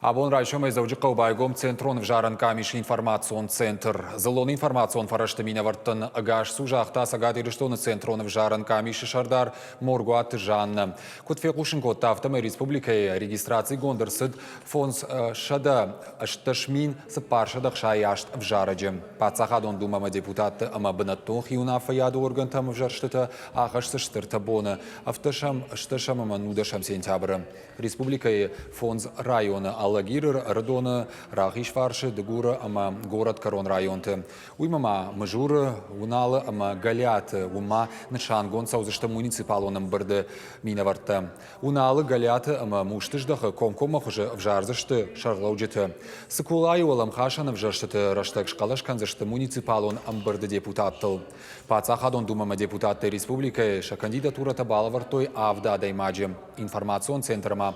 Абон райсомӕй Дзӕуджыхъӕуы байгом Центрон ӕвзарӕн къамисы информацион центр. Дзыллон информацион фӕрӕзты минӕвӕрттӕн ӕгас цу загъта Цӕгат Ирыстоны Центрон ӕвзарӕн къамисы сӕрдар Моргуаты Жаннӕ. Куыд фехъусын кодта, афтӕмӕй республикӕйы регистрацигонд ӕрцыд 518 468 ӕвзарӕджы. Паддзахадон Думӕмӕ депутатты ӕмӕ бынӕттон хиуынаффӕйады органтӕм ӕвзӕрстытӕ ахӕсдзысты ӕртӕ боны, ӕвддӕсӕм, ӕстдӕсӕм ӕмӕ нудӕсӕм сентябры. Республикӕйы фондз районы Алагиры, Ӕрыдоны, Рахизфарсы, Дыгуры ӕмӕ Горӕтгӕрон районты. Уыимӕ ма Мызуры, Уыналы ӕмӕ Гӕлиаты, уым ма нысангонд цӕудзысты муниципалон ӕмбырды минӕвӕрттӕ. Уыналы, Гӕлиаты ӕмӕ Мустыздӕхы комкоммӕ хуызы ӕвзардзысты сӕргълӕуджыты. Цыколайы уӕлӕмхасӕн ӕвзӕрстыты рӕстӕг схъӕлӕс кӕндзысты муниципалон ӕмбырды депутаттыл. Паддзахадон Думӕмӕ депутаттӕ республикӕйы сӕ кандидатурӕтӕ балӕвӕрдтой авд адӕймаджы. Информацион центрмӕ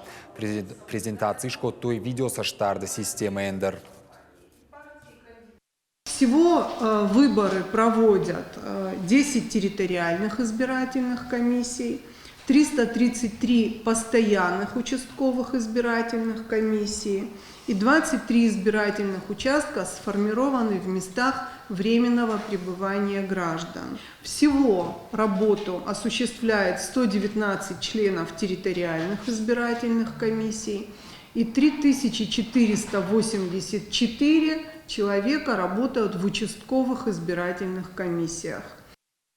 презентаци скодтой видеоцӕстдарды системӕйӕн дӕр. Всего выборы проводят 10 территориальных избирательных комиссий, 333 постоянных участковых избирательных комиссий и 23 избирательных участка сформированы в местах временного пребывания граждан. Всего работу осуществляет 119 членов территориальных избирательных комиссий и 3484 человека работают в участковых избирательных комиссиях.